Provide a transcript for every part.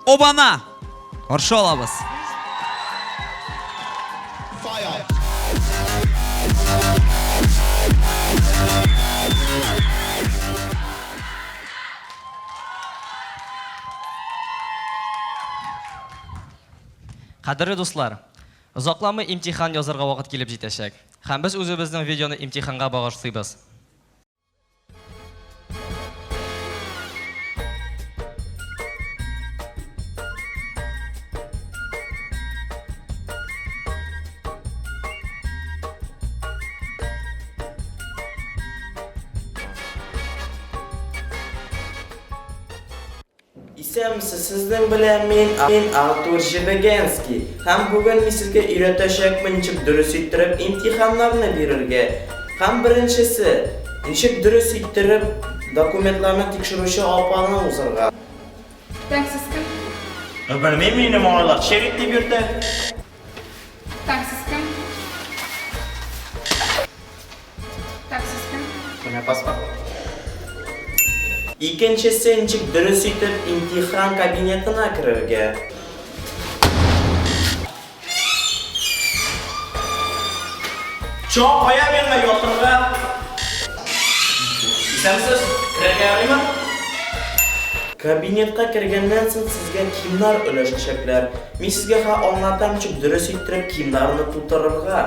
Обана! Каршы алабыз. Кадерле дуслар, озакламый имтихан язарга вакыт килеп җитәчәк. Һәм без үзебезнең видеоны имтиханга багышлыйбыз. Исәнмесез, сезнең белән мин, мин Артур Жебегенский. Һәм бүген мин сезгә өйрәтәчәкмен ничек дөрес иттереп имтиханнарны бирергә. Һәм беренчесе, ничек дөрес иттереп документларны тикшерүче апаны узырга. Так, сез кем? Белмим, мине малайлар Черик дип йөртә. Так, сез кем? Так, сез кем? Менә паспорт. Икенчесе, ничек дөрес итеп имтихан кабинетына керергә. Чо, кая миңа ятырга? Исәнмесез, керергә ярыймы? Кабинетка кергәннән соң сезгә кимнар өләшәчәкләр. Мин сезгә ха аңлатам ничек дөрес иттереп кимнарны тутырырга.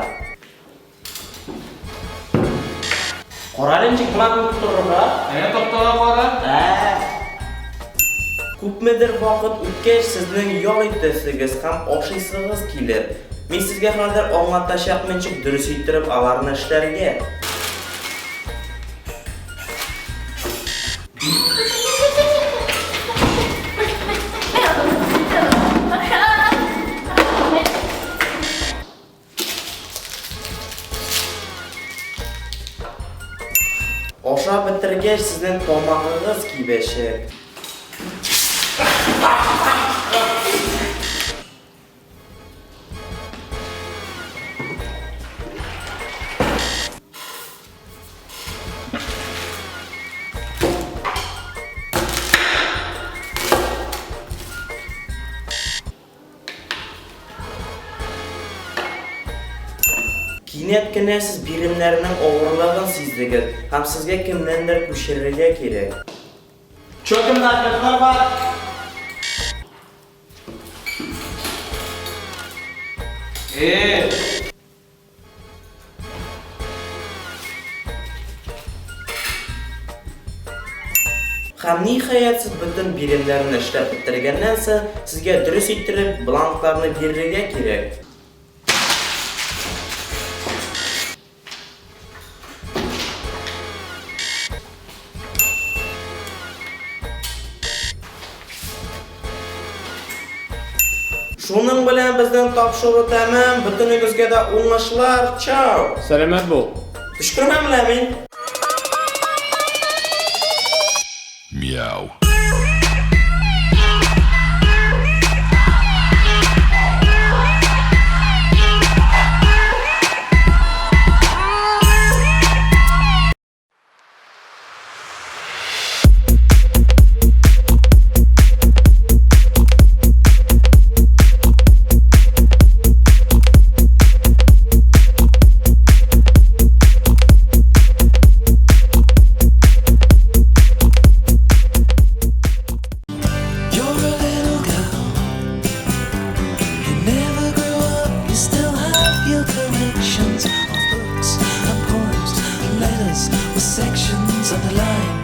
Карале ничек бланкны тутырырга? Әнә тактага кара. Ә. Күпмедер вакыт үткәч, сезнең ял итәсегез һәм ашыйсыгыз килер. Мин сезгә хәзер аңлатачакмын ничек дөрес иттереп аларны эшләргә. Ашап бетергәч, сезнең тамагыгыз кибәчәк. Кинәт кенә сез биремнәрнең авырлыгын сиздегез һәм сезгә кемнәндер күчерергә кирәк. Чё кемдә ответлар бар? Э! Һәм ниһаять сез бөтен биремнәрне эшләп бетергәннән соң, сезгә дөрес иттереп бланкларны бирергә кирәк. Шуның белән безнең тапшыру тәмам. Бөтенегезгә дә уңышлар. Чао! Сәламәт бул. Төчкермәм лә мин. Мяу.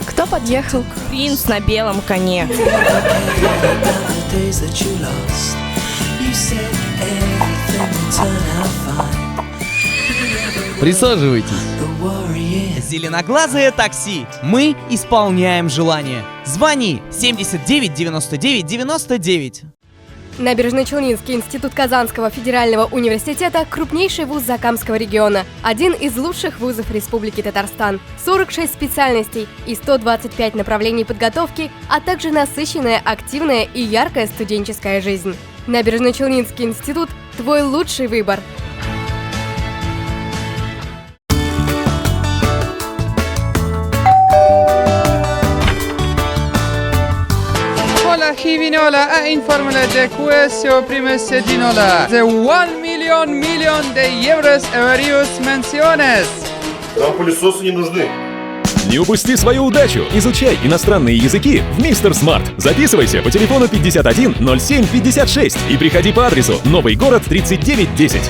Кто подъехал? Принц на белом коне. Присаживайтесь. Зеленоглазое такси. Мы исполняем желание. Звони 79 99 99. Набережно-Челнинский институт Казанского федерального университета – крупнейший вуз Закамского региона, один из лучших вузов Республики Татарстан. 46 специальностей и 125 направлений подготовки, а также насыщенная, активная и яркая студенческая жизнь. Набережно-Челнинский институт – твой лучший выбор. La Jivinola a informele de que se oprime Sedinola. De 1 million million de euros evarius menciones. Нам пылесосы не нужны. Не упусти свою удачу! Изучай иностранные языки в Мистер Смарт. Записывайся по телефону 51 07 56 и приходи по адресу Новый город 3910.